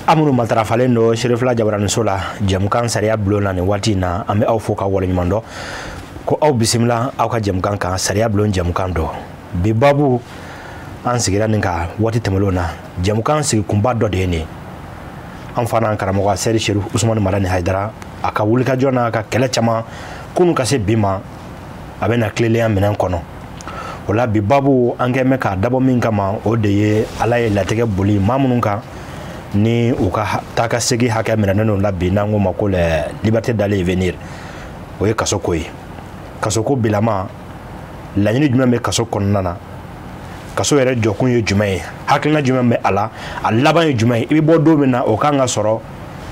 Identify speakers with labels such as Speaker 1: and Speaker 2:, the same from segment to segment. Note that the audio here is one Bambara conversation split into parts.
Speaker 1: Amuru matarafalen don Serifila Jabaraniso la jɛmukan sariya bulon na nin waati in na, an bɛ aw fo ka waleɲuman dɔn ko aw bisimila aw ka jɛmukan kan, sariya bulon jɛmukan dɔ. Bi babu an sigira nin kan waati tɛmɛnlenw na, jɛmukan sigikunba dɔ de ye nin ye. An fa n'an karamɔgɔ Sɛri Serif Usumani Madani Hayidara, a ka wulikajɔ n'a ka kɛlɛ caman kunun ka se bi ma, a bɛ na tilelenya minɛn kɔnɔ. O la bi babu an kɛn bɛ k'a dabɔ min kama, o de ye Ala ye latigɛ boli maa minnu kan ni u ka taa ka segin hakɛ minɛnen don la bi, n'an k'o ma ko la liberté d'aller et venir, o ye kaso ko ye. Kaso ko bilama, laɲini jumɛn bɛ kaso kɔnɔna na? Kaso yɛrɛ jɔkun ye jumɛn ye? Hakilina jumɛn bɛ a la? A laban ye jumɛn ye? I bɛ bɔ don min na, o kan ka sɔrɔ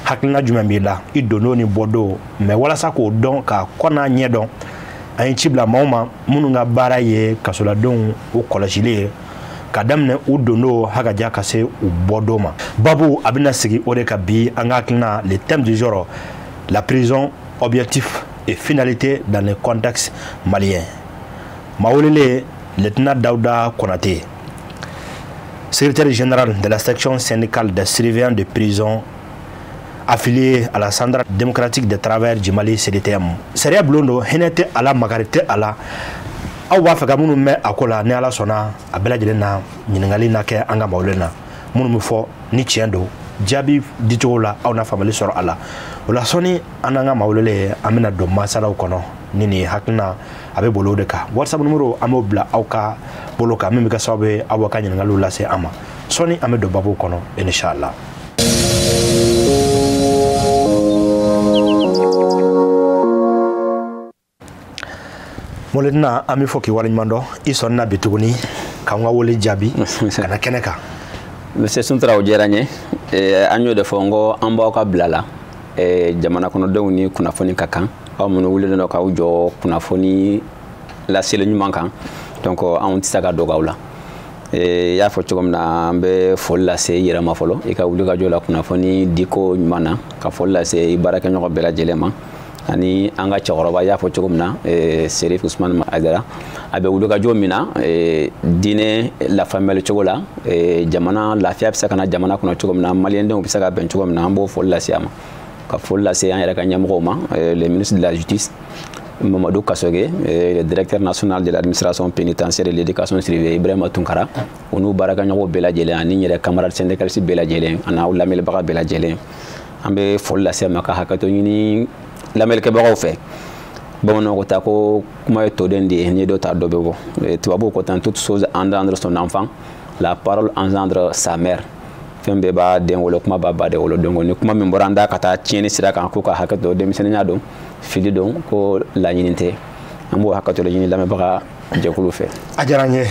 Speaker 1: hakilina jumɛn b'i la i don don ni bɔ don? Mais walasa k'o dɔn, k'a kɔ n'a ɲɛ dɔn, an ye ci bila maaw ma minnu ka baara ye kasoladenw u kɔlɔsili ye, ka daminɛ u don don hakaja ka se u bɔ don ma. Babu a bɛna sigi o de kan bi. An ka hakilina, le thème du jour, la prison, objectif et finalité dans le contexte malien. Maa welelen, lieutenant Daouda Konaté, secrétaire général de la section syndicale des surveillants de prison affilié à la Centrale démocratique des travailleurs du Mali, CDTM. Sariya bulon don, hinɛ tɛ a la, makari tɛ a la. Aw b'a fɛ ka minnu mɛn a ko la, ni Ala sɔnna a bɛɛ lajɛlen na ɲininkali na kɛ an ka mawlen na, minnu bɛ fɔ ni tiɲɛ don, jaabi dicogo la aw na faamuyali sɔrɔ a la. O la sɔnni an n'an ka mawlen an bɛna don masalaw kɔnɔ ni nin hakilina a bɛ boli o de kan. WhatsApp numéro an b'o bila aw ka bolo kan, min bɛ kɛ sababu ye aw ka ɲininkaliw lase an ma. Sɔnni an bɛ don babu kɔnɔ, inshallah. Mon lieutenant, an bɛ fɔ k'i waleɲuman dɔn, i sɔnna bi tuguni k'an ka wele jaabi ka na kɛnɛ kan.
Speaker 2: Monsieur Suntara, o diyara n ye. An y'o de fɔ n ko an b'aw ka bila la, jamana kɔnɔdenw ni kunnafoni ka kan, aw minnu wulilen don k'aw jɔ kunnafoni laseli ɲuman kan, donc anw tɛ se ka dɔgɔ aw la. I y'a fɔ cogo min na, an bɛ foli lase i yɛrɛ ma fɔlɔ, i ka wulikajɔ la kunnafoni diko ɲuman na, ka foli lase i baarakɛɲɔgɔn bɛɛ lajɛlen ma, ani an ka cɛkɔrɔba, i y'a fɔ cogo min na, Serif Usumani Hayidara, a bɛ wulikajɔ min na diinɛ lafaamuyali cogo la, jamana lafiya bɛ se ka na jamana kɔnɔ cogo min na, maliyɛndenw bɛ se ka bɛn cogo min na, an b'o foli lase a ma. Ka foli lase an yɛrɛ ka ɲɛmɔgɔw ma, le ministre de la justice Mamadou Kassogué, le directeur national de l'administration pénitentiaire et de l'éducation surveillée Ibrahima Tunkara, o n'u baarakɛɲɔgɔnw bɛɛ lajɛlen, ani n yɛrɛ camarade syndicaliste bɛɛ lajɛlen, ani aw lamɛnnibaga bɛɛ lajɛlen, an bɛ foli lase a ma, ka hakɛto ɲini lamɛnnikɛbagaw fɛ. Bamananw ko ta ko kuma ye toden de ye, n'i ye dɔ ta dɔ bɛ bɔ. Tubabuw ko tan, toute chose engendre son enfant, la parole engendre sa mère. Fɛn bɛɛ b'a den wolo, kuma b'a ba de wolo. Donc ni kuma min bɔra an da ka taa tiɲɛni sira kan, ko ka hakɛ to, denmisɛnninya don, fili don, ko laɲini tɛ, an b'o hakɛ to de ɲini lamɛnbaga jɛkulu fɛ.
Speaker 1: A diyara n ye,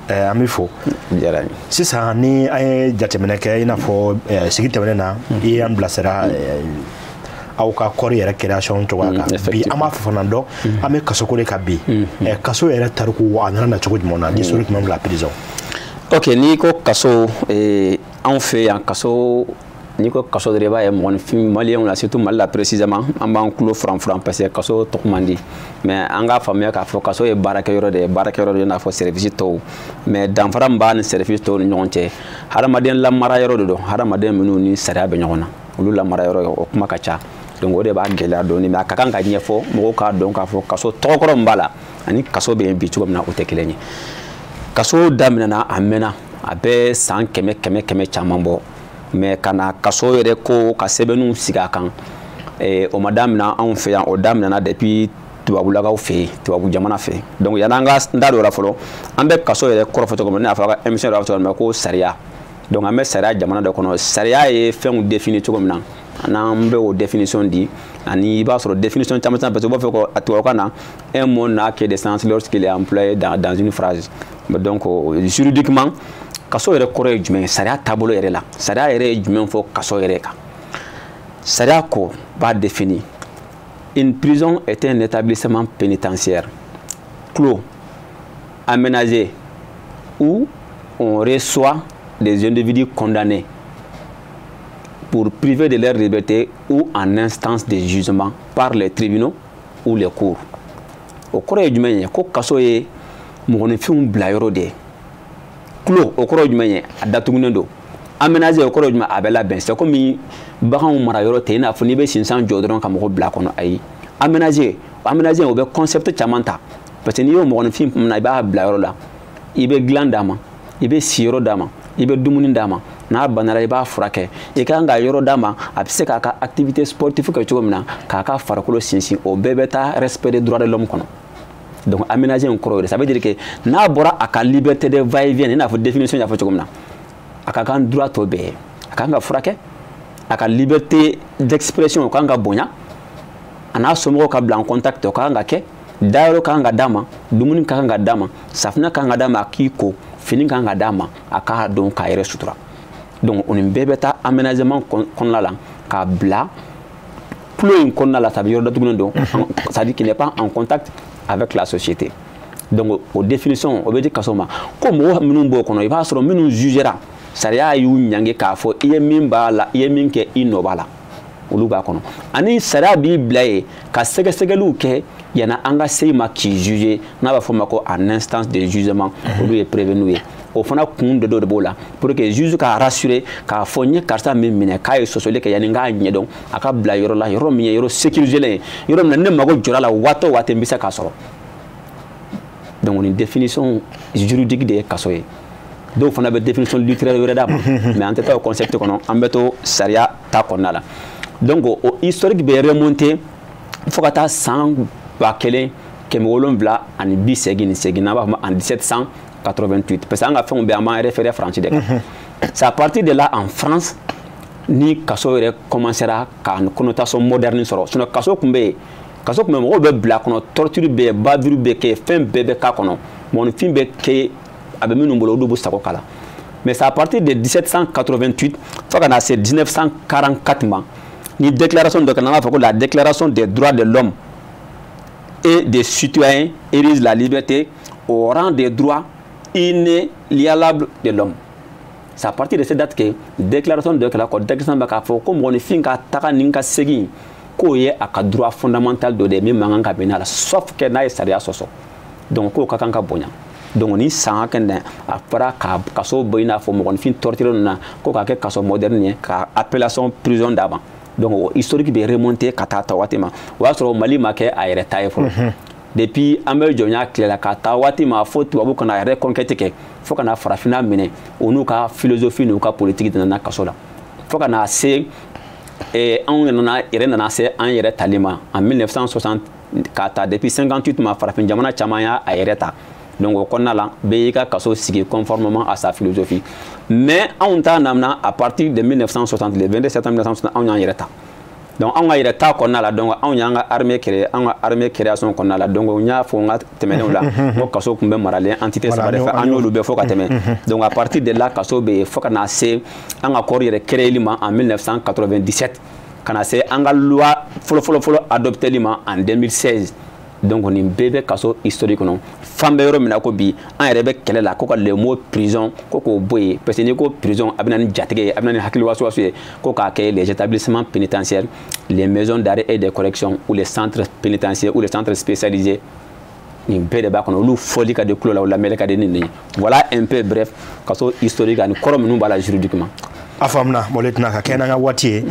Speaker 1: an bɛ fo.
Speaker 2: Diyara n ye.
Speaker 1: Sisan ni an ye jateminɛ kɛ, i n'a fɔ sigi tɛmɛnen na, i y'an bilasira aw ka kɔri yɛrɛ création cogoya kan. Bi an b'a fɔ fana dɔn, an bɛ kaso ko de kan bi. Kaso yɛrɛ tariku a nana na cogo jumɛn na, l'historique même de la prison?
Speaker 2: Ok, n'i ko kaso, anw fɛ yan kaso, n'i ko kaso dɔrɔn i b'a ye mɔgɔninfin maliyɛnw la, surtout Mali la précisément, an b'an tulo furan furan parce que kaso tɔgɔ man di. Mais an k'a faamuya k'a fɔ kaso ye baarakɛyɔrɔ de ye, baarakɛyɔrɔ de ye i n'a fɔ service tɔw. Mais danfara min b'a ni service tɔw ni ɲɔgɔn cɛ, hadamaden lamara yɔrɔ de don, hadamaden minnu ni sariya bɛ ɲɔgɔn na, olu lamara yɔrɔ o kuma ka ca. Donc o de b'a gɛlɛya dɔɔni, mais a ka kan ka ɲɛfɔ mɔgɔw k'a dɔn k'a fɔ kaso tɔgɔkɔrɔ min b'a la ani kaso bɛ yen bi cogo min na, o tɛ kelen ye. Kaso daminɛna a mɛnna, a bɛ san kɛmɛ kɛmɛ kɛmɛ caman bɔ, mais ka na kaso yɛrɛ ko ka sɛbɛnniw sigi a kan, o ma daminɛ anw fɛ yan, o daminɛna depuis tubabulakaw fɛ yen, tubabu jamana fɛ. Donc yan'an ka n da don o la fɔlɔ, an bɛ kaso yɛrɛ kɔrɔfɔ cogo min na, ne y'a fɔ a ka émission yɛrɛ b'a fɔ cogo min na ko sariya. Donc an bɛ sariya jamana dɔ kɔnɔ, sariya ye fɛnw définir cogo min na, n'an bɛ o définition di, ani i b'a sɔrɔ définition caman caman, parce que u b'a fɔ ko a tubabukan na, un mot n'a que de sens lorsqu'il est employé dans une phrase. Donc juridiquement, kaso yɛrɛ kɔrɔ ye jumɛn ye sariya taabolo yɛrɛ la? Sariya yɛrɛ ye jumɛn fɔ kaso yɛrɛ kan? Sariya ko b'a définir: une prison est un établissement pénitentiaire clos, aménagé, où on reçoit des individus condamnés pour priver de leur liberté ou en instance de jugement par les tribunaux ou les cours. O kɔrɔ ye jumɛn ye? Ko kaso ye mɔgɔninfinw bila yɔrɔ de ye. Clos, o kɔrɔ ye jumɛn ye? A datugunen don. Aménager, o kɔrɔ ye jumɛn? A bɛ labɛn. C'est comme baganw mara yɔrɔ tɛ, i n'a fɔ n'i bɛ sinsan jɔ dɔrɔn ka mɔgɔ bila a kɔnɔ. Ayi, aménager, aménager, o bɛ concept caman ta, parce que n'i y'o mɔgɔninfin min na, i b'a bila yɔrɔ la, i bɛ dilan d'a ma, i bɛ siyɔrɔ d'a ma, i bɛ dumuni d'a ma, n'a banara i b'a furakɛ, i ka kan ka yɔrɔ d'a ma, a bɛ se k'a ka activité sportive kɛ cogo min na, k'a ka farikolo sinsin. O bɛɛ bɛ taa respect des droits de l'homme kɔnɔ. Donc aménager in kɔrɔ ye, ça veut dire que n'a bɔra a ka liberté de va-et-vient, i n'a fɔ définition y'a fɔ cogo min na, a ka kan droit tɔ bɛɛ ye, a kan ka furakɛ, a ka liberté d'expression o kan ka bonya, a n'a somɔgɔw ka bila en contact o ka kan ka kɛ, dayɔrɔ ka kan ka d'a ma, dumuni ka kan ka d'a ma, safunɛ ka kan ka d'a ma, a k'i ko, fini ka kan ka d'a ma, a k'a dɔn k'a yɛrɛ sutura. Donc o nin bɛɛ bɛ taa aménagement kɔnɔna la, k'a bila kulo in kɔnɔna la. Ça veut yɔrɔ datugulen don, c'est à dire qu'il n'est pas en contact avec la société. Donc o définition o bɛ di kaso ma, ko mɔgɔ minnu b'o kɔnɔ, i b'a sɔrɔ minnu jugera, sariya y'u ɲangi k'a fɔ i ye min b'a la, i ye min kɛ, i nɔ b'a la, olu b'a kɔnɔ. Ani sariya b'i bila yen ka sɛgɛsɛgɛliw kɛ yanni an ka se i ma k'i juger, n'a b'a fɔ o ma ko en instance de jugement, olu ye prévenu ye. O fana kun de dɔ de b'o la, pour que juge k'a rassurer k'a fɔ n ye karisa min minɛ k'a ye sɔsɔli kɛ, yanni n k'a ɲɛdɔn, a ka bila yɔrɔ la, yɔrɔ min ye yɔrɔ sécurisé ye, yɔrɔ min na ne mago jɔra la waati o waati n bɛ se k'a sɔrɔ. Donc nin définition juridique de ye kaso ye. Dɔw fana bɛ définition littéraire wɛrɛ d'a ma, mais an tɛ taa o concept kɔnɔ, an bɛ to sariya ta kɔnɔna la. Donc o historique bɛ remonter fo ka taa san 1788, n'an b'a fɔ ma en 1788, parce que an ka fɛnw bɛɛ an b'an référé France de kan. C'est à partir de là, en France, ni kaso yɛrɛ commencera ka connotation moderne sɔrɔ. Sinon kaso tun bɛ yen, kaso tun bɛ, mɔgɔw bɛ bila kɔnɔ, torture bɛ yen, bavure bɛ kɛ, fɛn bɛɛ bɛ k'a kɔnɔ, mɔgɔninfin bɛ kɛ a bɛ minnu bolo, olu b'u sago k'a la. Mais c'est à partir de 1788 fo ka na se 1944 ma, ni déclaration dɔ kɛ, n'an b'a fɔ ko la déclaration des droits de l'homme et des citoyens érige la liberté au rang des droits inaliénables de l'homme. C'est à partir de cette date que déclaration dɔ kɛra, ko déclaration bɛ k'a fɔ ko mɔgɔninfin ka taga ni ka segin, k'o ye a ka droit fondamental dɔ de ye min man kan ka bɛn a la, sauf que n'a ye sariya sɔsɔ. Donc k'o ka kan ka bonya. Donc ni san hakɛ in a fɔra ka kaso bɔ i n'a fɔ mɔgɔninfin torturé ninnu na, ko k'a kɛ kaso moderne ye, ka appellation prison d'a ma. Donc o historique bɛ remonter ka taa ta waati ma, o y'a sɔrɔ Mali ma kɛ a yɛrɛ ta ye fɔlɔ. Depuis an bɛ jɔnya tile la ka taa waati ma, fo tubabu kana reconquête kɛ, fo ka na farafinna minɛ, o n'u ka philosophie n'u ka politique nana kaso la, fo ka na se anw nana yɛrɛ nana se an yɛrɛ tali ma en 1960, ka ta depuis 58 ma, farafin jamana caman y'a a yɛrɛ ta. Donc o kɔnɔna la, bɛɛ y'i ka kaso sigi conformément à sa philosophie. Mais anw ta nana à partir de 1960, le 22 septembre 1960, anw y'an yɛrɛ ta. Donc anw ka yɛrɛ ta kɔnɔna la, donc anw y'an ka armée créer. An ka armée création kɔnɔna la, donc n y'a fɔ n ka tɛmɛnenw la, n ko kaso tun bɛ maralen entité saba de fɛ, an y'olu bɛɛ fɔ ka tɛmɛ. Donc à partir de là, kaso bɛ yen fo ka na se an ka corps yɛrɛ créer ma en 1997, ka na se an ka loi fɔlɔ fɔlɔ fɔlɔ adopteli ma en 2016. Donc nin bɛɛ bɛ kaso historique kɔnɔ. Fan bɛ yɔrɔ min na ko bi, an yɛrɛ bɛ kɛlɛ la ko ka le mot prison ko k'o bɔ yen, parce que n'i ko prison, a bɛ na ni jatigɛ ye, a bɛ na ni hakili wasuwasu ye, ko k'a kɛ les établissements pénitentiaires, les maisons d'arrêt et de correction, ou les centres pénitentiaires, ou les centres spécialisés. Nin bɛɛ de b'a kɔnɔ, olu fɔli ka di tulo la, o lamɛnli ka di ni nin ye. Voilà un peu bref kaso historique ani kɔrɔ minnu b'a la juridiquement.
Speaker 1: A faamuna, mɔle tɛna ka kɛ n'an ka waati ye,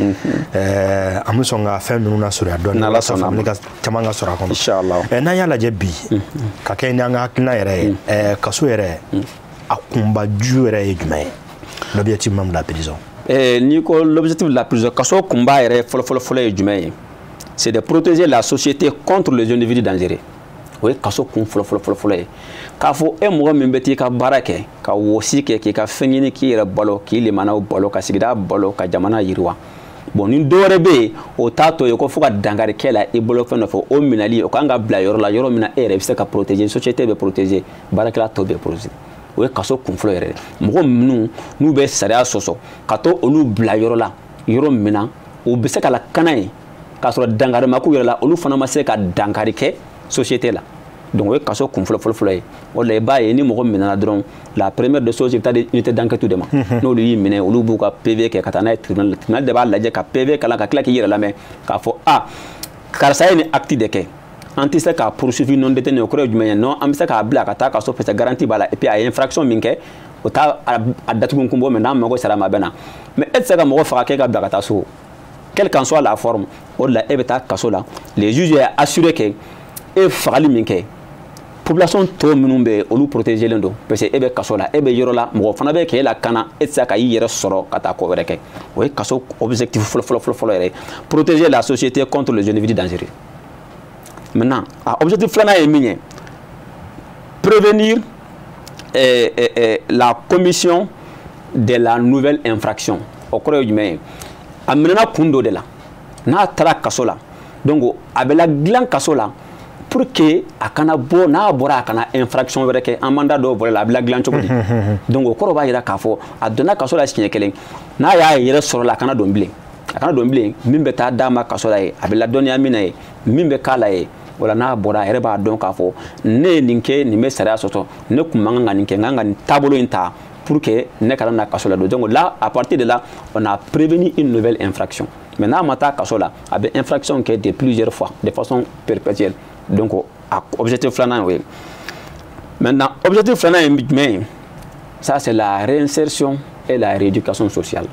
Speaker 1: an bɛ sɔn ka fɛn ninnu lasurunya dɔɔni
Speaker 2: N'Ala
Speaker 1: walasa
Speaker 2: sɔnna ma.
Speaker 1: Faamuyali ka caman ka sɔrɔ a kɔnɔ.
Speaker 2: Inchallah.
Speaker 1: N'an y'a lajɛ bi, ka kɛ n'an ka hakilina yɛrɛ ye, kaso yɛrɛ a kunbaju yɛrɛ ye jumɛn ye, l'objectif même de la prison?
Speaker 2: N'i ko l'objectif de la prison, kaso kunba yɛrɛ fɔlɔ fɔlɔ fɔlɔ ye jumɛn ye? C'est de protéger la société contre les individus dangereux. O ye kaso kun fɔlɔ fɔlɔ fɔlɔ fɔlɔ ye. K'a fɔ e mɔgɔ min bɛ t'i ka baara kɛ, ka wɔsi kɛ, k'i ka fɛn ɲini, k'i yɛrɛ balo, k'i limanaw balo, ka sigida balo, ka jamana yiriwa. Bon, ni dɔ wɛrɛ bɛ yen, o t'a to ye ko fo ka dankari kɛ la i bolo fɛn nɔfɛ, o minɛli o kan ka bila yɔrɔ la, yɔrɔ min na e yɛrɛ bɛ se ka protéger, société bɛ protéger, baarakɛla tɔw bɛ protéger. O ye kaso kun fɔlɔ yɛrɛ ye. Mɔgɔ minnu n'u bɛ sariya sɔsɔ, ka to olu bila yɔrɔ la, yɔrɔ min na u bɛ se ka lakana yen, k'a sɔrɔ dankari ma k'u yɛrɛ la, olu fana ma se ka dankari kɛ société la. Donc o ye kaso kun fɔlɔ fɔlɔ fɔlɔ ye. O la i b'a ye ni mɔgɔ minɛna dɔrɔn, la première des choses, i bɛ taa di unité d'enquête de ma. N'olu y'i minɛ, olu b'u ka PV kɛ ka taa n'a ye tribunal la. Tribunal de b'a lajɛ ka PV kalan, ka tila k'i yɛrɛ lamɛn, k'a fɔ a karisa ye nin acte de kɛ, an tɛ se k'a poursuivre non détenu. O kɔrɔ ye jumɛn ye? Non, an bɛ se k'a bila ka taa kaso parce que garantie b'a la, et puis a ye infraction min kɛ, O t'a a datugu kun bɔ, mais n'a mago sera a ma, a bɛ na. Mais e tɛ se ka mɔgɔ faga k'e ka bila ka taa so, quelle qu'en soit la forme. O de la, e bɛ taa kaso la, les juges y'a assuré que e fagali min kɛ, population tɔ minnu bɛ yen, olu protégelen don, parce que e bɛ kaso la, e bɛ yɔrɔ la, mɔgɔ fana bɛ k'e lakana, e tɛ se ka i yɛrɛ sɔrɔ ka taa ko wɛrɛ kɛ. O ye kaso objectif fɔlɔ fɔlɔ fɔlɔ fɔlɔ yɛrɛ, protéger la société contre les individus dangereux. Maintenant, a objectif filanan ye min ye, prévenir la commission de la nouvelle infraction. O kɔrɔ ye jumɛn ye? A minɛna kun dɔ de la, n'a taara kaso la, donc a bɛ la dilan kaso la pour que a kana bɔ, n'a bɔra, a kana infraction wɛrɛ kɛ. An man da dɔw volet la, a bɛ la dilan cogo di? Donc o kɔrɔ b'a jira k'a fɔ a donna kaso la siɲɛ kelen, n'a y'a yɛrɛ sɔrɔ la, a kana don bilen, a kana don bilen. Min bɛ taa d'a ma kaso la ye, a bɛ ladɔnniya min na ye, min bɛ k'a la ye, wala n'a bɔra, a yɛrɛ b'a dɔn k'a fɔ ne ye nin kɛ, nin bɛ sariya sɔsɔ, ne kun man kan ka nin kɛ, n kan ka nin taabolo in ta pour que ne kana na kaso la don. Donc là, à partir de là, on a prévenu une nouvelle infraction. Mais n'a ma taa kaso la, a bɛ infraction kɛ de plusieurs fois, de façon perpétuelle. Donc a objectif filanan y'o ye. Maintenant, objectif filanan ye jumɛn ye? Ça, c'est la réinsertion et la rééducation sociale.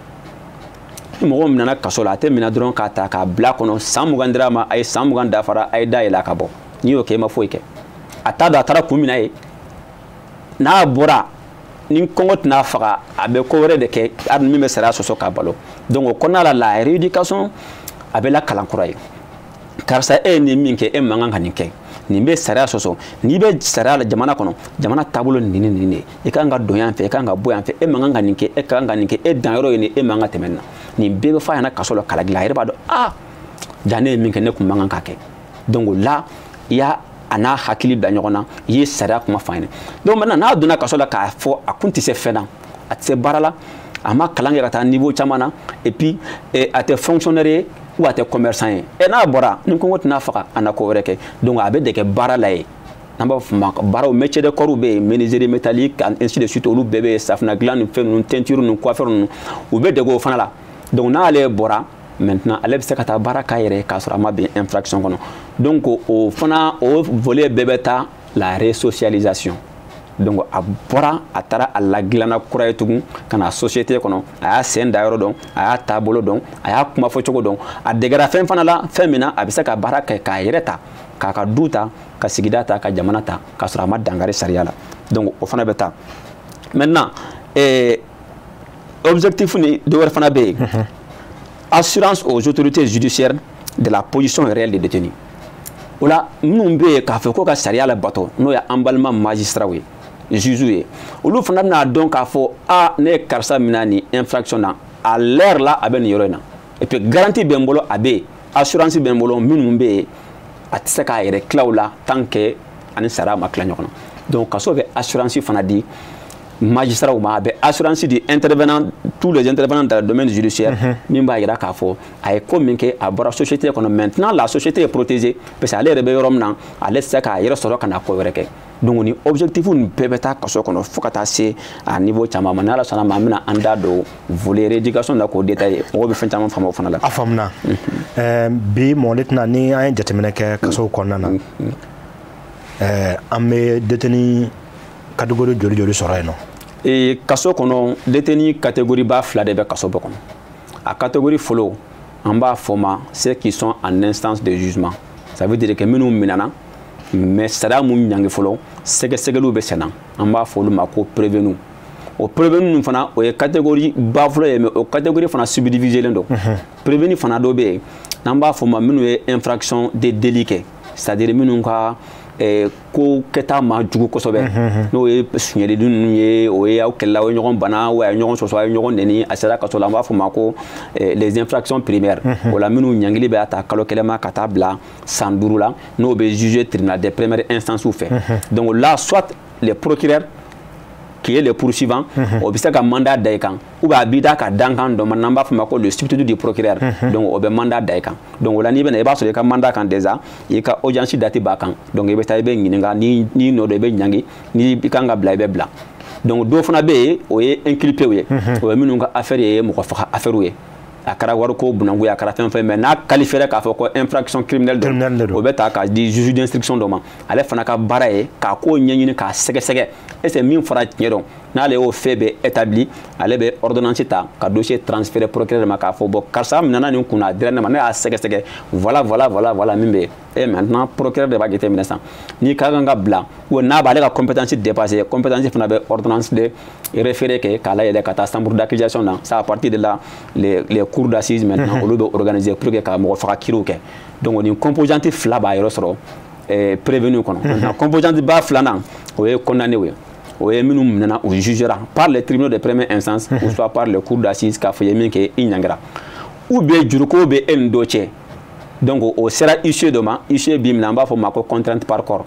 Speaker 2: Ni mɔgɔ min nana kaso la, a tɛ minɛ dɔrɔn k'a ta k'a bila kɔnɔ, san 20 dira ma, a ye san 20 dafara, a ye da yɛlɛ a ka bɔ. N'i y'o kɛ, i ma foyi kɛ. A t'a dɔn a taara kun min na ye. N'a bɔra, ni kɔngɔ tɛna faga, a bɛ ko wɛrɛ de kɛ, hali min bɛ sariya sɔsɔ k'a balo. Donc o kɔnɔna la, la rééducation, a bɛ lakalan kura ye. Karisa, e ye nin min kɛ, e man kan ka nin kɛ, nin bɛ sariya sɔsɔ. N'i bɛ sariya la jamana kɔnɔ, jamana taabolo nin ni nin de, i kan ka don yan fɛ, i kan ka bɔ yan fɛ, e man kan ka nin kɛ, e kan ka nin kɛ, e danyɔrɔ ye nin, e man kan ka tɛmɛ nin na. Nin bɛɛ bɛ fɔ a ɲɛna kaso la kala dilan, a yɛrɛ b'a dɔn, aa, ja ne ye min kɛ, ne kun man kan ka kɛ. Donc là, i y'a a n'a hakili bila ɲɔgɔn na, i ye sariya kuma f'a ɲɛna. Donc maintenant, n'a donna kaso la, k'a fɔ a kun tɛ se fɛn na, a tɛ se baara la, a ma kalan kɛ ka taa niveau caman na, et puis a tɛ fonctionnaire ye ou a tɛ commerçant ye, e n'a bɔra, ni kɔngɔ tɛna faga, a na ko wɛrɛ kɛ. Donc a bɛ dege baara la yen, n'an b'a fɔ ma baaraw métier de corps bɛ yen, menuiserie métallique, ainsi de suite, olu bɛɛ bɛ yen, safunɛ dilan ni fɛn ninnu, teinture ninnu, coiffure ninnu, u bɛ dege o fana la. Donc n'ale bɔra maintenant, ale bɛ se ka taa baara k'a yɛrɛ ye k'a sɔrɔ a ma bɛn infraction kɔnɔ. Donc o fana, o volet bɛɛ bɛ taa la resocialisation. Donc a bɔra, a taara a ladilanna kura ye tugun ka na société kɔnɔ, a y'a sen da yɔrɔ dɔn, a y'a taabolo dɔn, a y'a kuma fɔcogo dɔn, a degera fɛn fana la, fɛn min na a bɛ se ka baara kɛ k'a yɛrɛ ta, k'a ka du ta, ka sigida ta, ka jamana ta, k'a sɔrɔ a ma dankari sariya la. Donc o fana bɛ taa. Maintenant, objectif ni dɔ wɛrɛ fana bɛ yen, assurance aux autorités judiciaires de la position réelle des détenus. O la, minnu bɛ yen k'a fɔ ko ka sariya labato, n'o ye an balima magistrat ye, juge ye, olu fana bɛna dɔn k'a fɔ a ne ye karisa minɛ nin infraction na, à l'heure là, a bɛ nin yɔrɔ in na, et puis garantie bɛ n bolo, a bɛ yen, assurance bɛ n bolo, minnu bɛ yen, a tɛ se k'a yɛrɛ tila o la tant que ani sariya ma tila ɲɔgɔn na. Donc kaso bɛ assurance fana di magistrat ma, a bɛ assurance di intervenant, tous les intervenants dans le domaine judiciaire, min b'a jira k'a fɔ a ye ko min kɛ, a bɔra société kɔnɔ, maintenant la société est protégée, parce que ale yɛrɛ bɛ yɔrɔ min na, ale tɛ se k'a yɛrɛ sɔrɔ ka na ko wɛrɛ kɛ. Donc ni objectif nin bɛɛ bɛ taa kaso kɔnɔ fo ka taa se a niveau caman ma. Ni Ala sɔnna ma, an bɛna an da don volet rééducation na k'o détailler, mɔgɔw bɛ fɛn caman faamu o fana la.
Speaker 1: A faamuna. Bi mɔgɔ tɛna, ni an ye jateminɛ kɛ kasow kɔnɔna na, an bɛ détenu catégorie joli joli sɔrɔ yen nɔ?
Speaker 2: Kaso kɔnɔ, détenu catégorie ba fila de bɛ kaso bɛɛ kɔnɔ. A catégorie fɔlɔ, an b'a fɔ ma ceux qui sont en instance de jugement. Ça veut dire que minnu minɛna, mais sariya mun ɲangi fɔlɔ, sɛgɛsɛgɛliw bɛ senna, an b'a fɔ olu ma ko prévenu. O prévenu ninnu fana, o ye catégorie ba fɔlɔ ye, mais o catégorie fana subdivisé len don. Prévenu fana dɔ bɛ yen, n'an b'a fɔ ma minnu ye infraction de délit kɛ, c'est à dire minnu ka ko kɛta ma jugu kosɛbɛ, n'o ye suɲɛli ninnu ye, o ye aw kɛlɛla, aw ye ɲɔgɔn bana, ou a ye ɲɔgɔn sɔsɔ, a ye ɲɔgɔn nɛni, a sera kaso la, an b'a fɔ ma ko les infractions primaires. O la, minnu ɲangili bɛ a ta kalo kelen ma ka taa bila san 5 la, n'o bɛ juger tribunal des premières instances fɛ. Donc là, soit les procureurs qui est le poursuivant, o bɛ se ka mandat da i kan, ou bien a b'i da ka dankan dɔ ma, n'an b'a fɔ ma ko le substitut du procureur. Donc o bɛ mandat da i kan. Donc o la, n'i bɛ na, i b'a sɔrɔ i ka mandat kan déjà, i ka audience date b'a kan. Donc i bɛ taa, i bɛ ɲininka, ni n'i nɔ don, i bɛ ɲangi, ni i kan ka bila, i bɛ bila. Donc dɔw fana bɛ yen, o ye inculpé ye, o ye minnu ka affaire ye mɔgɔ faga affaire ye, a kɛra wariko bunanku ye, a kɛra fɛn fɛn, mais n'a qualifié k'a fɔ ko infraction criminelle don, o bɛ ta k'a di juge d'instruction dɔ ma. Ale fana ka baara ye k'a ko ɲɛɲini, k'a sɛgɛsɛgɛ, est ce que min fɔra tiɲɛ don. N'ale y'o fait bɛ établi, ale bɛ ordonnance ta ka dossier transférer procureur ma k'a fɔ bon, karisa minɛna nin kunna, a dira ne ma, ne y'a sɛgɛsɛgɛ, voilà, voilà, voilà, voilà min bɛ yen. Et maintenant, procureur de b'a jateminɛ sisan n'i ka kan ka bila ou n'a b'ale ka compétence dépasser, compétence fana bɛ ordonnance de référé kɛ k'a layɛlɛ ka taa chambre d'accusation na. Ça, à partir de là, les cours d'assises maintenant, olu bɛ organiser pour que ka mɔgɔ faga kiiriw kɛ. Donc nin composante fila b'a yɔrɔ sɔrɔ prévenu kɔnɔ. Maintenant, composante ba filanan, o ye condamné ye, o ye minnu minɛna, u jugera par les tribunaux de première instance ou soit par les cours d'assises, k'a fɔ i ye min kɛ, i ɲangira, ou bien juruko bɛ e ni dɔ cɛ. Donc o sera huissier dɔ ma, huissier b'i minɛ, an b'a fɔ o ma ko contrainte par corps.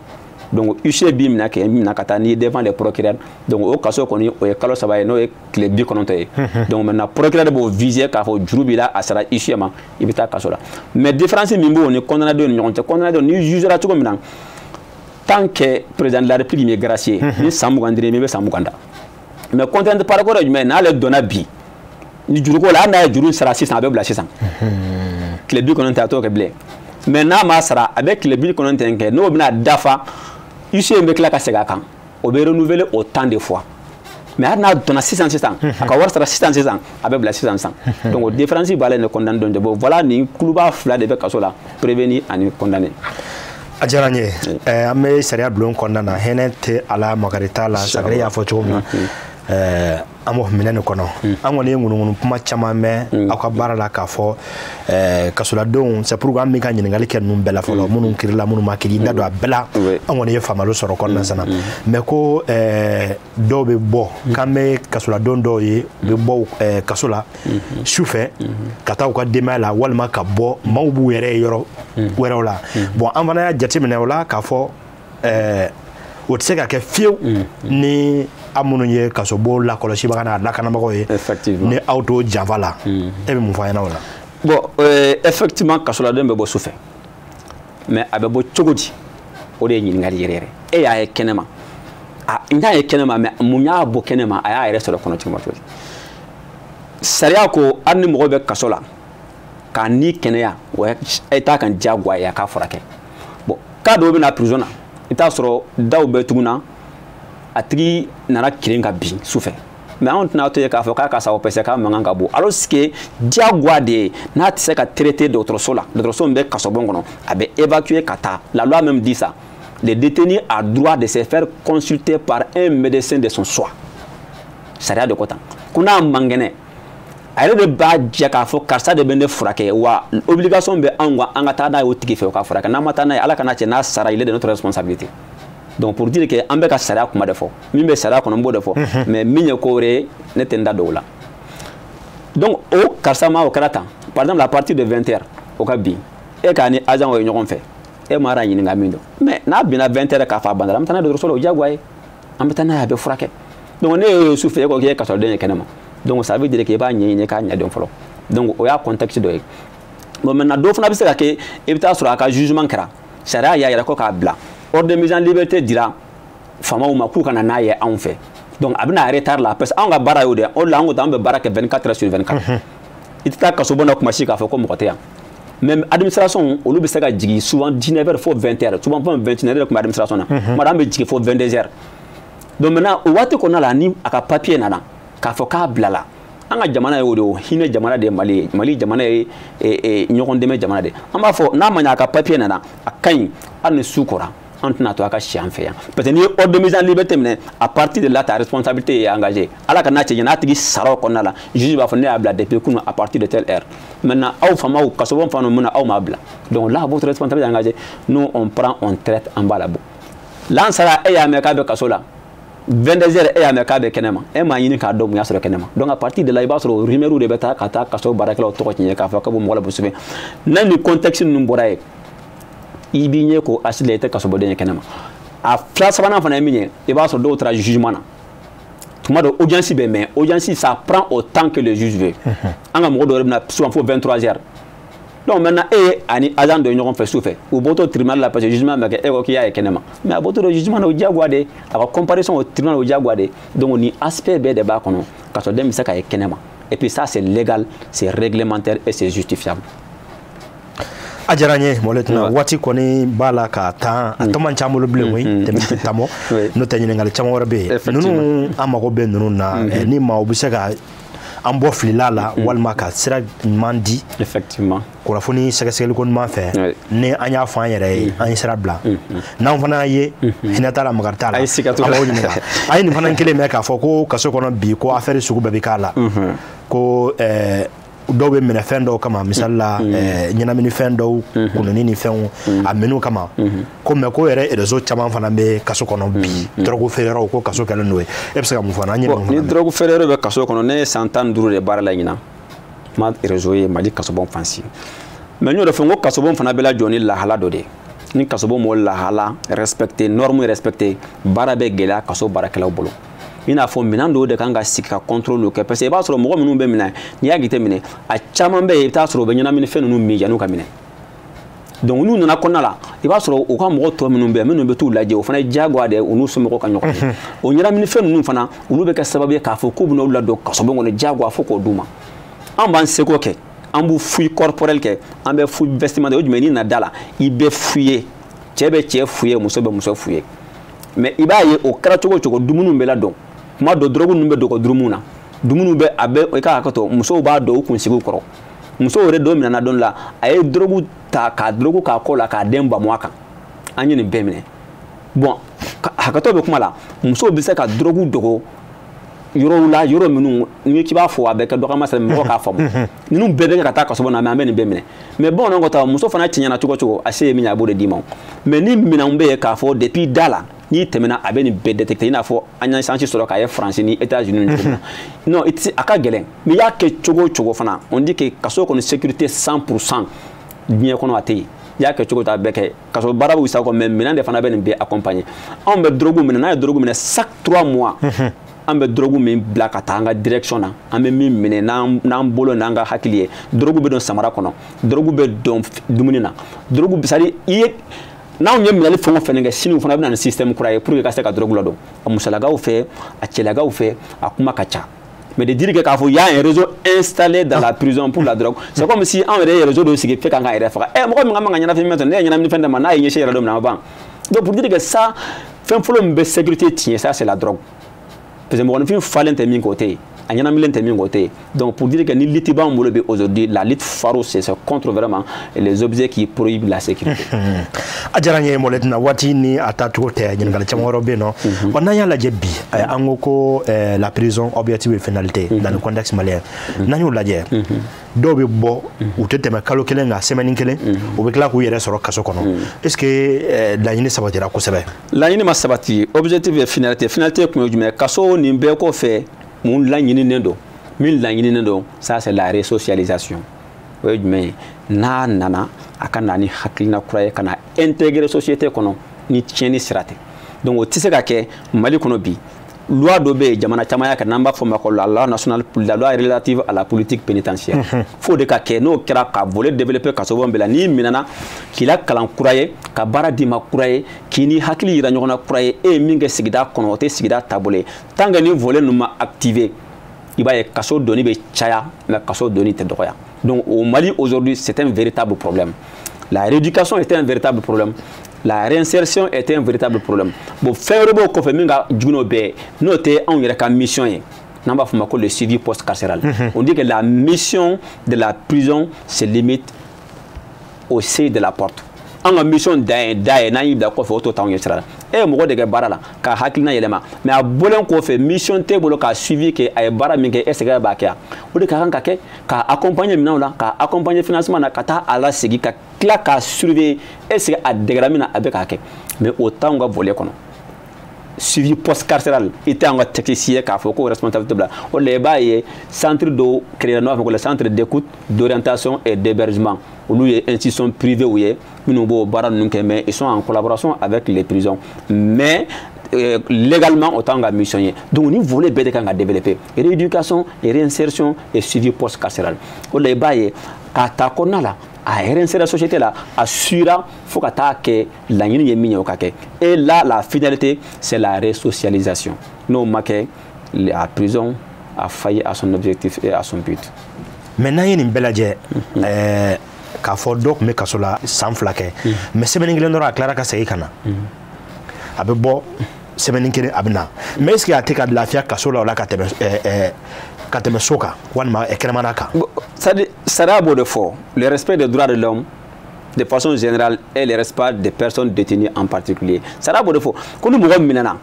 Speaker 2: Donc huissier b'i minɛ k'e minɛ ka taa n'i ye devant les procureurs. Donc o kaso kɔni, o ye kalo 3 ye, n'o ye tile 90 ye. Donc maintenant, procureur b'o viser k'a fɔ juru b'i la, a sera huissier ma, i bɛ taa kaso la. Mais différence min b'o ni condamné ni ɲɔgɔn cɛ, condamné, n'i jugera cogo min na, tant que président de la République m'est gracié, ni san 20 dir'i ma, i bɛ san 20 da. Mais contrainte par corps ye jumɛn ye? N'ale donna bi ni juruko la, hali n'a ye juru sara sisan, a bɛ bila sisan, tile 90, a t'o kɛ bilen. Mais n'a ma sara, a bɛ tile 90 kɛ, n'o bɛna dafa, huissier in bɛ tila ka segin a kan, o bɛ renouveler autant de fois. Mais hali n'a donna sisan sisan, a ka wari sara sisan sisan, a bɛ bila sisan sisan. Donc o différence b'ale ni condamné dɔn cɛ. Bon, voilà, nin kuluba fila de bɛ kaso la, prévenu ani condamné.
Speaker 1: A diyara n ye. An bɛ sariya bulon kɔnɔna na, hinɛ tɛ a la, makari t'a la. Sagare y'a fɔ cogo min na, an b'o minɛ nin kɔnɔ. An kɔni ye ŋunuŋunu kuma caman mɛn aw ka baara la k'a fɔ kasoladenw. C'est pourquoi an bɛ ka ɲininkali kɛ ninnu bɛɛ la fɔlɔ, minnu kirila, minnu ma kiri, i da don a bɛɛ la. An kɔni ye faamuyali sɔrɔ kɔnɔna sana, mais ko dɔw bɛ bɔ, k'an bɛ kasoladenw dɔw ye, u bɛ bɔ kaso la su fɛ ka taa u ka denbaya la, walima ka bɔ, maaw b'u yɛrɛ ye yɔrɔ wɛrɛw la. Bon, an fana y'a jateminɛ o la k'a fɔ o tɛ se ka kɛ fiyewu ni aw minnu ye kasobon lakɔlɔsibaga n'a lakanabagaw ye, ni aw t'o janfa la. E bɛ mun fɔ an ɲɛna o la?
Speaker 2: Bon, effectivement, kasoladen bɛ bɔ su fɛ, mais a bɛ bɔ cogo di? O de ye ɲininkali yɛrɛ yɛrɛ. E y'a ye kɛnɛma, a n y'a ye kɛnɛma, mais mun y'a bɔ kɛnɛma? A y'a yɛrɛ sɔrɔ kɔnɔ cogo di? Sariya ko hali ni mɔgɔ bɛ kaso la k'a ni kɛnɛya, o ye t'a kan diyagoya ye a k'a furakɛ. Bon, cas dɔw bɛ na prison na, i t'a sɔrɔ daw bɛ tuguna, a tigi nana kirin ka bin su fɛ, mais anw tɛna to yen k'a fɔ k'a ka sa o, parce que k'a mankan ka bon, alors que diyagoya de ye. N'a tɛ se ka traiter dɔgɔtɔrɔso la, dɔgɔtɔrɔso min bɛ kasobon kɔnɔ, a bɛ évacuer ka taa. La loi même dit ça: le détenu a droit de se faire consulter par un médecin de son choix. Sariya de ko tan, ko n'a man kɛnɛ, a yɛrɛ de b'a jɛ k'a fɔ karisa de bɛ ne furakɛ. Wa obligation bɛ anw kan, an ka taa n'a ye o tigi fɛ, o ka furakɛ. N'an ma taa n'a ye, Ala kana cɛ, n'a sara, il est de notre responsabilité. Donc pour dire que an bɛ ka sariya kuma de fɔ, min bɛ sariya kɔnɔ, n b'o de fɔ, mais min ye ko wɛrɛ ye, ne tɛ n da don o la. Donc o karisa ma, o kɛra tan, par exemple à partir de 20 heures, o ka bin, e k'a ni agent o ye ɲɔgɔn fɛ, e ma ɲininka min don, mais n'a binna 20 heures k'a fɔ a bandara, an bɛ taa n'a ye dɔgɔtɔrɔso la, o diyagoya ye, an bɛ taa n'a ye, a bɛ furakɛ. Donc ne y'o ye su fɛ, e ko k'e ye kasoden ye kɛnɛma, donc ça veut dire que i b'a ɲɛɲini k'a ɲɛdɔn fɔlɔ. Donc o y'a contexte dɔ ye. Bon, maintenant, dɔw fana bɛ se ka kɛ, i bɛ taa sɔrɔ a ka jugement kɛra, sariya y'a yɛrɛ ko k'a bila, ordre de mise en liberté dira faamaw ma k'u ka na n'a ye anw fɛ. Donc a bɛna retard la, parce que anw ka baara y'o de ye. O de la an ko ten, an bɛ baara kɛ 24 heures sur 24. I tɛ taa kasobon na kuma si k'a fɔ ko mɔgɔ tɛ yan. Mais administration, olu bɛ se ka jigin souvent 19 heures fo 20 heures, souvent fo 21 heures tun bɛ administration na, tuma dɔ an bɛ jigin fo 22 heures. Donc maintenant, o waati kɔnɔna la, ni a ka papier nana k'a fɔ k'a bilala, an ka jamana ye o de ye, o hinɛ jamana de ye Mali ye. Mali jamana ye ɲɔgɔn dɛmɛ jamana de ye. An b'a fɔ n'a ma ɲɛ, a ka papier nana, a ka ɲi, hali ni su kora, an tɛna to a ka si an fɛ yan, parce que n'i ye ordre de mise en liberté minɛ, à partir de là, ta responsabilité est engagée. Ala ka n'a cɛ ɲɛ, n'a tigi sara o kɔnɔna la, juge b'a fɔ ne y'a bila depuis kunun à partir de telle heure. Maintenant, aw faamaw, kasobon fana mun na aw m'a bila? Donc là, votre responsabilité est engagée. Nous, on prend, on traite, an b'a labɔ. Lansara, e y'a mɛn k'a bɛ kaso la 22 heures, e y'a mɛn k'a bɛ kɛnɛma, e m'a ɲini k'a dɔn mun y'a sɔrɔ kɛnɛma. Donc à partir de là, i b'a sɔrɔ rumeur de bɛ taa ka taa kaso baarakɛlaw tɔgɔ tiɲɛ k'a fɔ k'a bɛ mɔgɔ labɔ sufɛ. N'a ni contexte ninnu bɔra yen, i b'i ɲɛ ko asile la, i tɛ kasobɔden ye kɛnɛma. A fila sabanan fana ye min ye, i b'a sɔrɔ dɔw taara jugement na, tuma dɔ audience bɛ, mais audience, ça prend autant que le juge veut. An ka mɔgɔ dɔw yɛrɛ bɛ na souvent fo 23 heures. Donc maintenant, e ani agent dɔ ye ɲɔgɔn fɛ su fɛ, u bɔtɔ tribunal la, parce que jugement ma kɛ, e ko k'i y'a ye kɛnɛma, mais a bɔtɔ do jugement na, o diyagoya de, a ka comparution au tribunal, o diyagoya de. Donc ni aspect bɛɛ de b'a kɔnɔ, kasoden bɛ se ka ye kɛnɛma, et puis ça, c'est légal, c'est réglementaire et c'est justifiable.
Speaker 1: A diyara n ye, mon lieutenant. Waati kɔni b'a la ka tan, a tɔ man ca an bolo bilen koyi, tɛmɛ tɛ tamɔ, n'o tɛ ɲininkali caman wɛrɛ bɛ yen. Ninnu, an mago bɛ ninnu na, ni maaw bɛ se ka an bɔ filila la walima ka sira ɲuman di. Kunnafoni sɛgɛsɛgɛli ko ɲuman fɛ, ni an y'a fɔ an yɛrɛ ye, an ye sira bila. N'an fana ye hinɛ t'a la, makari t'a la, an b'aw ɲininka. A ye nin fana kelen mɛn k'a fɔ ko kaso kɔnɔ bi, ko affaire sugu bɛɛ bɛ k'a la, ko dɔw bɛ minɛ fɛn dɔw kama, misali la ɲɛnaminifɛn dɔw kununi ni fɛnw a minɛw kama, ko mɛ ko yɛrɛ réseau caman fana bɛ kaso kɔnɔ bi, drogue feereyɔrɔw, ko kaso kɛlen don ye. E bɛ se ka mun fɔ an ye?
Speaker 2: Ni drogue feereyɔrɔ bɛ kaso kɔnɔ, ne ye san 15 de baara la ɲinan, ma réseau ye Mali kasobon fan si. Mais n y'o de fɔ, n ko kasobon fana bɛ lajɔ ni lahala dɔ de ye. Ni kasobon m'o lahala respecté, norme respecté, baara bɛ gɛlɛya kaso baarakɛlaw bolo. I n'a fɔ minɛn dɔw de kan ka sigi ka contrôle kɛ, parce que i b'a sɔrɔ mɔgɔ minnu bɛ minɛ, n'i y'a jateminɛ, a caman bɛ yen, i bɛ taa sɔrɔ u bɛ ɲɛnaminifɛn ninnu min yan'u ka minɛ. Donc n'u nana kɔnɔna la, i b'a sɔrɔ u ka mɔgɔ tɔ minnu bɛ yen, minnu bɛ t'u lajɛ, o fana ye diyagoya de ye u n'u somɔgɔw ka ɲɔgɔn ye. O ɲɛnaminifɛn ninnu fana, olu bɛ kɛ sababu ye k'a fɔ k'u bɛna olu ladon kasobon kɔnɔ diyagoya fo k'o d'u ma. An b'an seko kɛ, an b'u fouille corporelle kɛ, an bɛ fouille vestimentaire. O jumɛn? N'i na da la, i bɛ fouiller, cɛ bɛ cɛ fouiller, muso bɛ muso fouiller. Mais i b'a ye, o kɛra cogo o cogo, dumuniw bɛ ladon kuma dɔ, drogue ninnu bɛ dogo dumuniw na, dumuniw bɛ a bɛ i ka hakɛ to, musow b'a don u kunsigiw kɔrɔ. Musow yɛrɛ dɔ minɛna don la, a ye drogue ta ka drogue k'a kɔ la k'a den bamu a kan. An ye nin bɛɛ minɛ. Bon, hakɛto bɛ kuma la, musow bɛ se ka drogue dogo yɔrɔw la, yɔrɔ minnu n'i k'i b'a fɔ, a bɛ kɛ dɔgɔma sara, mɔgɔ k'a faamu. Ninnu bɛɛ bɛ kɛ ka taa kaso na, mais an bɛ nin bɛɛ minɛ. Mais bamananw ko ta, muso fana tiɲɛna cogo o cogo, a se ye min ye, a b'o de d'i ma. Mais ni minɛnw bɛ yen k'a fɔ depuis da la n'i tɛmɛna, a bɛ nin bɛɛ détecter, i n'a fɔ an ye chance sɔrɔ k'a ye Faransi ni États-Unis ni cogo min na. Non, i tɛ se, a ka gɛlɛn. Mais i y'a kɛ cogo o cogo fana, on dit que kaso kɔni sécurité 100% diɲɛ kɔnɔ, a tɛ yen. I y'a kɛ cogo a bɛɛ kɛ, kaso baara bɛ sa kɔ, mais minɛn de fana bɛ nin bɛɛ accompagner. Anw bɛ drogue minɛ, n'a ye drogue minɛ, chaque 3 mois an bɛ drogue min bila ka taa an ka direction na, an bɛ min minɛ n'an bolo n'an ka hakili ye, drogue bɛ don samara kɔnɔ, drogue bɛ don dumuni na, drogue, c'est à dire i ye n'anw ye minɛli fɛn o fɛn kɛ, sini fana bɛ na ni système kura ye pour que ka se ka drogue ladon a musolakaw fɛ, a cɛlakaw fɛ, a kuma ka ca. Mais de dire que k'a fɔ y a un réseau installé dans la prison pour la drogue, c'est comme si anw yɛrɛ ye réseau dɔ sigi fɛ k'an ka yɛrɛ faga. Ɛ, mɔgɔ min ka man ka ɲɛnafin sɔrɔ, ne ye ɲɛnamini fɛn d'a ma, n'a ye ɲɛsin yɛrɛ don min na, a ma ban. Donc pour dire que ça, fɛn fɔlɔ min bɛ sécurité tiɲɛ, ça c'est la drogue, parce que mɔgɔninfin falen tɛ min kɛ, o tɛ yen, a ɲɛnamilen tɛ min kɛ, o tɛ yen. Donc pour dire que ni lutte b'an bolo bi aujourd'hui, la lutte farouche, c'est contre vraiment les objets qui prohibent la sécurité.
Speaker 1: A diyara n ye, mon lieutenant. Waati ni a taacogo tɛ, ɲininkali caman wɛrɛw bɛ yen nɔ. Wa n'an y'a lajɛ bi, an ko ko la prison, objectif et finalité dans le contexte malien, n'an y'o lajɛ, dɔw bɛ bɔ, u tɛ tɛmɛ kalo kelen kan, semaine kelen, u bɛ tila k'u yɛrɛ sɔrɔ kaso kɔnɔ. Est ce que laɲini sabatira kosɛbɛ?
Speaker 2: Laɲini ma sabati. Objectif et finalité, finalité kun ye jumɛn ye? Kaso nin bɛɛ kɔfɛ, mun laɲininen don? Min laɲininen don, ça c'est la resocialisation. O ye jumɛn ye? N'a nana, a ka na ni hakilina kura ye ka na intégrer société kɔnɔ ni tiɲɛni sira tɛ. Donc o tɛ se ka kɛ Mali kɔnɔ bi. Loi dɔ bɛ yen, jamana caman y'a kɛ, n'an b'a fɔ o ma ko la loi nationale, la loi relative à la politique pénitentiaire. F'o de ka kɛ. N'o kɛra, ka volet développer kasobon bɛɛ la, n'i minɛna, k'i la kalan kura ye, ka baara d'i ma kura ye, k'i ni hakili yira ɲɔgɔn na kura ye, e ye min kɛ sigida kɔnɔ, o tɛ sigida taabolo ye. Tant que ni volet ninnu ma activer, i b'a ye kaso donni bɛ caya, mais kaso donni tɛ dɔgɔya. Donc au Mali aujourd'hui, c'est un véritable problème. La rééducation est un véritable problème, la réinsertion est un véritable problème. Bon, fɛn wɛrɛ b'o kɔfɛ min ka jugu n'o bɛɛ ye, n'o tɛ anw yɛrɛ ka mission ye, n'an b'a fɔ o ma ko le suivi post-carcéral. On dit que la mission de la prison se limite au seuil de la porte. An ka mission dan ye da ye, n'an y'i bila kɔfɛ, o t'o t'anw ɲɛ sira la. E ye mɔgɔ de kɛ baara la k'a hakilina yɛlɛma, mais a bɔlen kɔfɛ, mission t'e bolo k'a suivi kɛ, a ye baara min kɛ, est ce que e b'a kɛ? O de ka kan ka kɛ, k'a accompagner minɛnw la, k'a accompagner financement na, ka taa a lasegin, ka tila k'a surveiller, est ce que a degera min na, a bɛ k'a kɛ. Mais o t'anw ka volet kɔnɔ. Suivi post-carcéral i tɛ an ka texte ye k'a fɔ ko responsabilité bila o la. I b'a ye centre dɔw créé, n'o b'a fɔ ko le centre d'écoute, d'orientation et d'hébergement, olu ye institution privée ye minnu b'o baara ninnu kɛ, mais ils sont en collaboration avec les prisons, mais légalement o t'anw ka mission ye. Donc ni volet bɛɛ de kan ka développer: rééducation et réinsertion et suivi post-carcéral. O de la, i b'a ye k'a ta kɔnɔna la, a réinsérer société la, a suira fo ka taa kɛ laɲini ye min ye, o ka kɛ. Et là, la finalité, c'est la resocialisation. N'o ma kɛ, la prison a failli à son objectif et à son but.
Speaker 1: Mais n'an ye nin bɛɛ lajɛ, K'a fɔ dɔ tun bɛ kaso la san 2 kɛ, mais semaine kelen dɔrɔn a tilara ka segin ka na, a bɛ bɔ semaine kelen a bɛ na, mais est ce que a tɛ ka lafiya kaso la o la ka tɛmɛ so kan walima kɛnɛmana kan?
Speaker 2: C'est-à-dire sariya b'o de fɔ, le respect des droits de l'homme de façon générale et le respect des personnes détenues en particulier. Sariya b'o de fɔ ko ni mɔgɔ minɛna,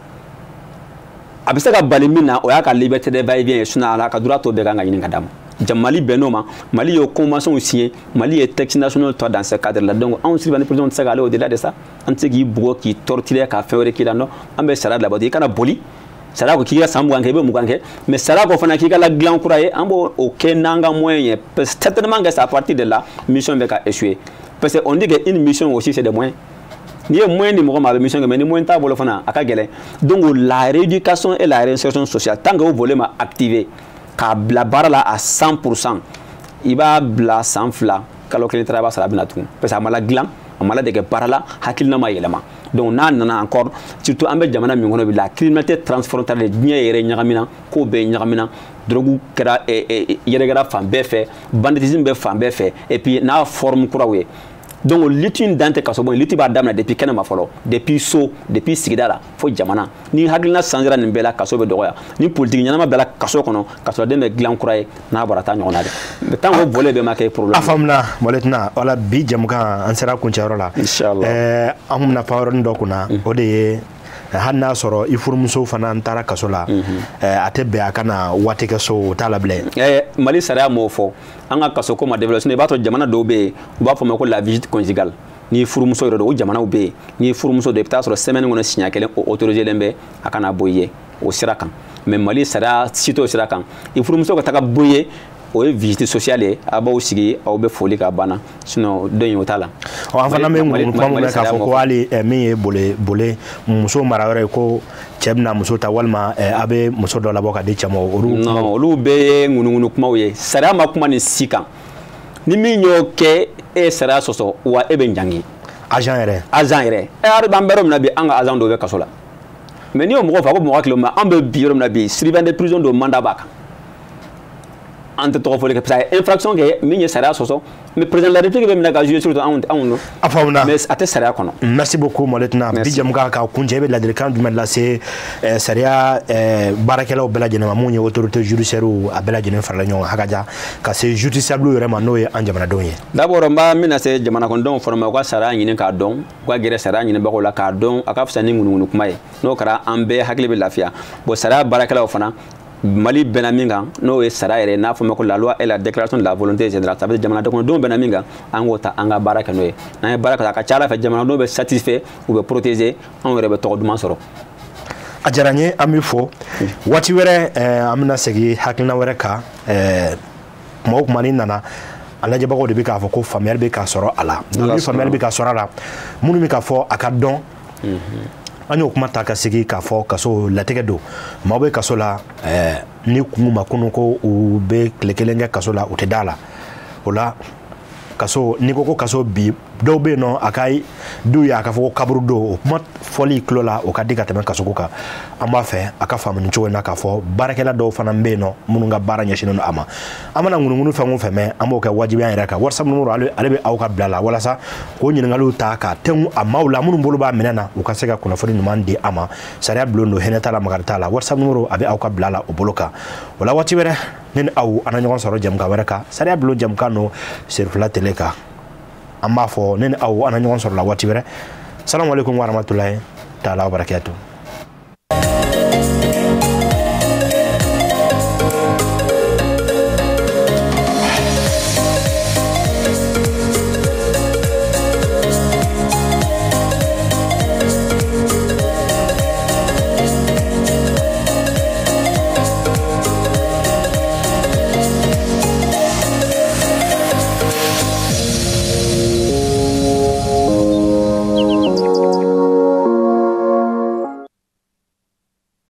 Speaker 2: a bɛ se ka bali min na, o y'a ka liberté de va-et-vient ye, sinon a ka droit tɔ bɛɛ kan ka ɲini ka d'a ma. Mali bɛn n'o ma, Mali ye convention signé, Mali ye texte national ta dans ce cadre là. Donc anw surveillant de prison tɛ se k'aller au-delà de ça. An tɛ se k'i bugɔ, k'i torturer, ka fɛn wɛrɛ k'i la. Non, an bɛ sariya labato. I kana boli. Sariya ko k'i ka san 20 kɛ, i bɛ 20 kɛ, mais sariya ko fana k'i ka ladilan kura ye, an b'o kɛ n'an ka moyen ye. Certainement que c'est à partir de là mission bɛ ka échouer, parce que on dit que une mission aussi, c'est des moyens. N'i ye moyen di mɔgɔ ma, a bɛ mission kɛ, mais ni moyen t'a bolo fana, a ka gɛlɛn. Donc la rééducation et la réinsertion sociale, tant que o volet ma activé k'a bila baara la à 100%, i b'a bila san 2, kalo kelen taara, i b'a sɔrɔ a bɛna tugun, parce que a ma ladilan, a ma ladege baara la, hakilina ma yɛlɛma. Donc n'a nana encore, surtout an bɛ jamana min kɔnɔ bi, la criminalité transfrontalière, diɲɛ yɛrɛ ɲagamina, ko bɛɛ ɲagamina, drogue kɛra yɛrɛkɛra fan bɛɛ fɛ, banditisme bɛ fan bɛɛ fɛ, et puis n'a forme kuraw ye. Donc lutte in dan tɛ kaso bon, lutte b'a daminɛ depuis kɛnɛma fɔlɔ, depuis so, depuis sigida la fo jamana. Ni hakilina changera nin bɛɛ la, kaso bɛ dɔgɔya. Ni politique ɲɛnama bɛɛ la kaso kɔnɔ, kasoden bɛ dilan kura ye, n'a bɔra taa ɲɔgɔn na dɛ. Mais tant que o volet bɛɛ ma kɛ, problème.
Speaker 1: A faamuna, mon lieutenant. Wala bi jɛmukan, an sera kuncɛyɔrɔ la.
Speaker 2: Inchallah.
Speaker 1: An kun bɛna pan yɔrɔnin dɔ kunna, o de ye hali n'a sɔrɔ i furumuso fana taara kaso la, a tɛ bɛn a ka na waati kɛ so, o t'a la bilen.
Speaker 2: Mali sariya m'o fɔ. An ka kaso ko ma développé. Sinon i b'a sɔrɔ jamana dɔw bɛ yen, u b'a fɔ ma ko la visite conjugale. N'i furumuso yɛrɛ don, o jamanaw bɛ yen, n'i furumuso don, i bɛ taa sɔrɔ semaine kɔnɔ siɲɛ kelen, o autorisé len bɛ a kana bɔ i ye o sira kan. Mais Mali sariya si t'o sira kan. I furumuso ka taga bɔ i ye, o ye visite sociale ye, a b'aw sigi, aw bɛ foli k'a banna, sinon dɔ in o t'a la.
Speaker 1: Ɔ, an fana bɛ ŋunuŋunu kuma min mɛn k'a fɔ ko hali min ye bole muso mara yɔrɔ ye, ko cɛ bɛna muso ta walima a bɛ muso dɔ labɔ ka di cɛ ma, olu.
Speaker 2: Non, olu bɛɛ ye ŋunuŋunu kumaw ye. Sariya ma kuma nin si kan. Ni min y'o kɛ, e ye sariya sɔsɔ, wa e bɛ ɲangi.
Speaker 1: Agent yɛrɛ.
Speaker 2: Agent yɛrɛ. E yɛrɛ, an bɛ yɔrɔ min na bi, an ka agent dɔw bɛ kaso la. Mais n'i y'o mɔgɔ fɔ, a ko mɔgɔ hakili ma. An bɛ bi yɔrɔ min na bi, surveillant de prison dɔ mandat b'a kan. An tɛ tɔgɔ fɔli kɛ, parce que infraction kɛ min ye sariya sɔsɔ, mais président de la République bɛ minɛ ka juger surtout anw don.
Speaker 1: A faamuna.
Speaker 2: Mais a tɛ sariya kɔnɔ.
Speaker 1: Merci beaucoup, mon lieutenant. Bi jɛmukan ka kuncɛ, i bɛ ladilikan jumɛn lase sariya baarakɛlaw bɛɛ lajɛlen ma, mun ye autorité judiciaire, a bɛɛ lajɛlen farala ɲɔgɔn kan hakaja ka se justiciable yɛrɛ ma, n'o ye an jamanadenw ye?
Speaker 2: D'abord, n b'a min lase jamana kɔnɔdenw fana ma, u ka sariya ɲini k'a dɔn, u ka gɛrɛ sariya ɲinibagaw la k'a dɔn, a ka fisa ni ŋunuŋunu kuma ye. N'o kɛra, an bɛɛ hakili bɛ lafiya. Bon, sariya baarakɛlaw fana, Mali bɛnna min kan, n'o ye sariya yɛrɛ, n'a fɔ ma ko la loi et la déclaration de la volonté générale, ça veut dire jamana kɔnɔdenw bɛnna min kan, an k'o ta, an ka baara kɛ n'o ye. N'an ye baara kɛ, a ka ca ala fɛ jamanadenw bɛ satisfait, u bɛ protéger, anw yɛrɛ bɛ tɔgɔ duman sɔrɔ.
Speaker 1: A diyara n ye, an b'i fo. Waati wɛrɛ, an bɛna segin hakilina wɛrɛ kan. Kuma o kuma n'i nana, a lajɛbagaw de bɛ k'a fɔ ko faamuyali bɛ k'a sɔrɔ a la. Ni faamuyali bɛ ka sɔrɔ a la, minnu bɛ k'a fɔ a ka dɔn, an y'o kuma ta ka segi k'a fɔ kaso latigɛ don. Maaw bɛ kaso la, ni kun ma kunu ko u bɛ tile kelen kɛ kaso la, u tɛ da la. O la kaso, n'i ko kaso bi, dɔw bɛ yen nɔ, a ka du ye a ka fɔ ko kaburu don, o kuma fɔli tulo la, o ka di ka tɛmɛ kasoko kan. An b'a fɛ a ka faamu nin cogo in na k'a fɔ baarakɛla dɔw fana bɛ yen nɔ minnu ka baara ɲɛsinnen don a ma. An mana ŋunuŋunu fɛn o fɛn mɛn, an b'o kɛ wajibiya yɛrɛ kan. WhatsApp numéro, ale bɛ aw ka bila la walasa k'o ɲininkaliw ta ka tɛnku a maaw la minnu bolo b'a minɛ na, u ka se ka kunnafoni ɲuman di a ma. Sariya bulon don, hinɛ t'a la, makari t'a la. WhatsApp numéro, a bɛ aw ka bila la o bolo kan. O la waati wɛrɛ, ne ni aw an na ɲɔgɔn sɔrɔ jɛmukan wɛrɛ kan. Sariya bulon jɛmukan don, Serifila télé kan. An b'a fɔ ne ni aw an na ɲɔgɔn sɔrɔ la waati wɛrɛ. Salamu aleykum wa rahmatulahi taala wa barakatuh.